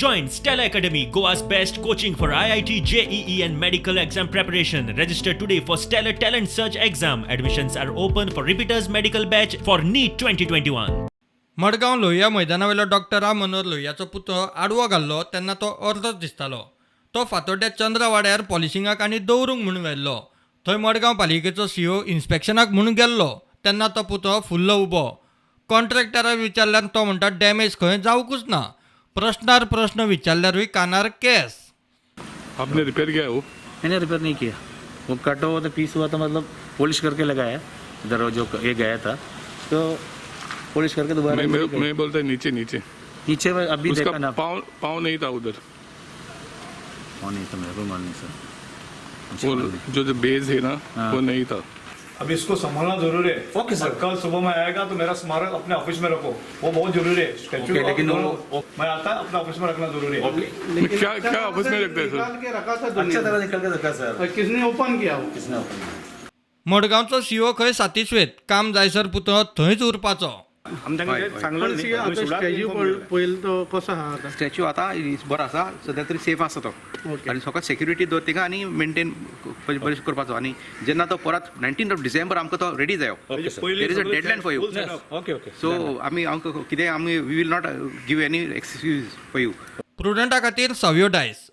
Join Stella Academy, Goa's best coaching for IIT, JEE, and medical exam preparation. Register today for Stellar Talent Search exam. Admissions are open for repeaters medical batch for NEET 2021. Madgaon Lohia मैदाना वयलो doctor Ram Manohar लोहियाचो पुतळो आडवो घाल्लो तेन्ना तो अर्दोच दिसतालो. तो फातोड्ड्या चंद्रा वाड्यार पॉलिशिंगाक आनी दवरूंक म्हूण व्हेल्लो. थंय मडगांव पालिकेचो सीओ इन्स्पेक्शनाक म्हूण गेल्लो तेन्ना तो पुतळो फुल्लो उबो. कॉन्ट्रॅक्टराक विचारल्यार तो म्हणटा डॅमेज खंय जावंकूच ना. प्रश्नार प्रश्न विचारल्यारूय कानार केस. आपने रिपेयर किया है वो? मैंने रिपेयर नहीं किया. वो कटा हुआ था, पीस हुआ था, मतलब पॉलिश करके लगाया. इधर वो जो ये गया था तो पॉलिश करके दोबारा मैं मैं, मैं बोलता है नीचे नीचे. नीचे में अभी उसका देखा ना. पाँव पाँव नहीं था उधर. पाँव नहीं था, मेरे को मालूम नहीं सर. वो जो जो बेस है ना, वो नहीं था. अब इसको संभालना जरूरी है. Okay, sir. और कल सुबह मैं आएगा तो मेरा स्मारक अपने ऑफिस में रखो, वो बहुत जरूरी है स्टैचू. Okay, लेकिन वो- मैं आता है, अपने ऑफिस में रखना जरूरी है. क्या क्या ऑफिस में रखते हैं सर? निकाल के रखा था अच्छा दुनिया तरह निकल के रखा सर. और किसने ओपन किया वो? किसने open किया? मडगांवचो सीओ खंय सातिस्वेत, काम जायसर पुतळो थंयच उरपाचो. पण आता स्टॅच्यू पळयलो तो कसो आहा आता? स्टॅच्यू आतां बरो आसा, सद्या तरी सेफ आसा तो. आनी सगळो सेक्युरिटी दवर थिंगा आनी मेंटेन बरें करपाचो. आनी जेन्ना तो परत 19 ऑफ डिसेंबर आमकां तो रेडी जायो. There is a deadline for you. Okay okay so आमी आमकां कितें आमी we will not give any excuse for you. प्रुडंटा खातीर सव्यो डायस.